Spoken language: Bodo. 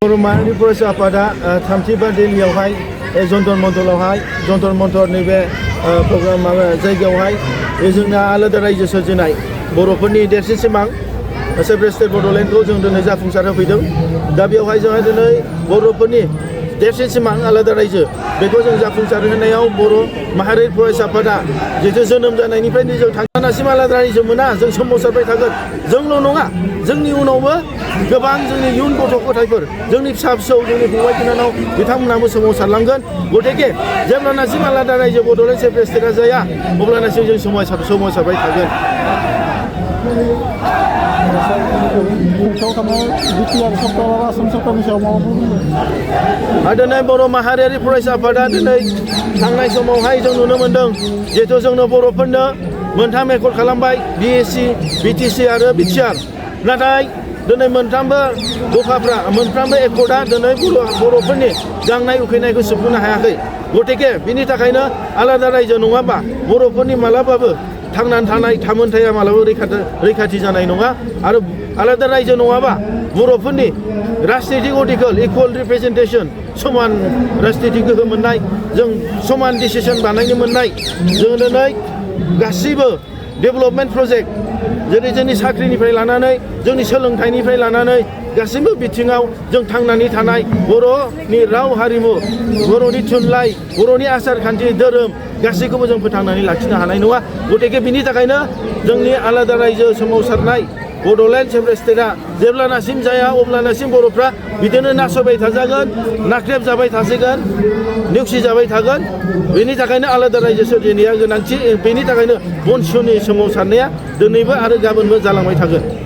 बर' माहारिनि फरायसा आफादा थामथि बादायलायनायावहाय जन्तर मन्थरावहाय जन्तर मन्थर नैबे प्रग्राम माबा जायगायावहाय जोंना आलादा रायजो सोरजिनाय बर'फोरनि देरसिन सिमां सेपारेट स्टेट बड'लेण्डखौ जों दिनै जाफुंसार होफैदों। दा बेवहाय जोंहा दिनै बर'फोरनि देरसिन सिमां आलादा रायजो बेखौ जों जाफुंसार होनायाव बर' माहारि फरायसा आफादा जिहेतु जोनोम जानायनिफ्रायनो जों थांनासिम आलादा रायजो मोना जों सोमावसारबाय थागोन। जोंल' नङा जोंनि उनावबो गोबां जोंनि इयुन गथ' गथायफोर जोंनि फिसा फिसौ जोंनि फंबाय बिनानाव बिथांमोनहाबो सोमावसारलांगोन। गतिके जेब्लानासिम आलादा रायजो बड'लेण्ड सेपारेट स्टेटआ जाया अब्लानासिम जों सोमावसारबाय थागोन। दिनै बर' माहारियारि फरायसा आफादा दिनै थांनाय समावहाय जों नुनो मोन्दों जिहेतु जोंनो बर'फोरनो मोनथाम एकर्ड खालामबाय BSc, BTC आरो बिटिआर। नाथाय दिनै मोनफ्रोमबो दफाफ्रा मोनफ्रोमबो एकर्डआ दिनै बर'फोरनि गांनाय उखैनायखौ सुफुंनो हायाखै। गतिके बिनि थाखायनो आलादा रायजो नङाबा बर'फोरनि मालाबाबो थांनानै थानाय थामोनथाया मालाबाबो रैखाथि जानाय नङा। आरो आलादा रायजो नङाबा बर'फोरनि राजनितिक अर्टिकल इकुवेल रिप्रेजेन्टेसन समान राजनितिक गोहो मोननाय जों समान डिसिसन बानायनो मोननाय जों दिनै गासैबो डेभेलपमेन्ट प्रजेक्ट जेरै जोंनि साख्रिनिफ्राय लानानै जोंनि सोलोंथाइनिफ्राय लानानै गासैबो बिथिङाव जों थांनानै थानाय बर'नि राव हारिमु बर'नि थुनलाइ बर'नि आसार खान्थि धोरोम गासैखौबो जों फोथांनानै लाखिनो हानाय नङा। गतिके बिनि थाखायनो जोंनि आलादा रायजो सोमावसारनाय बड'लेण्ड सेपारेट स्टेटआ जेब्लानासिम जाया अब्लानासिम बर'फ्रा बिदिनो नासयबाय थाजागोन नाख्रेबजाबाय थासिगोन नेवसिजाबाय थागोन। बेनि थाखायनो आलादा रायजो सोरजिनाया गोनांथि। बेनि थाखायनो बनसुनि सोमावसारनाया दिनैबो आरो गाबोनबो जालांबाय थागोन।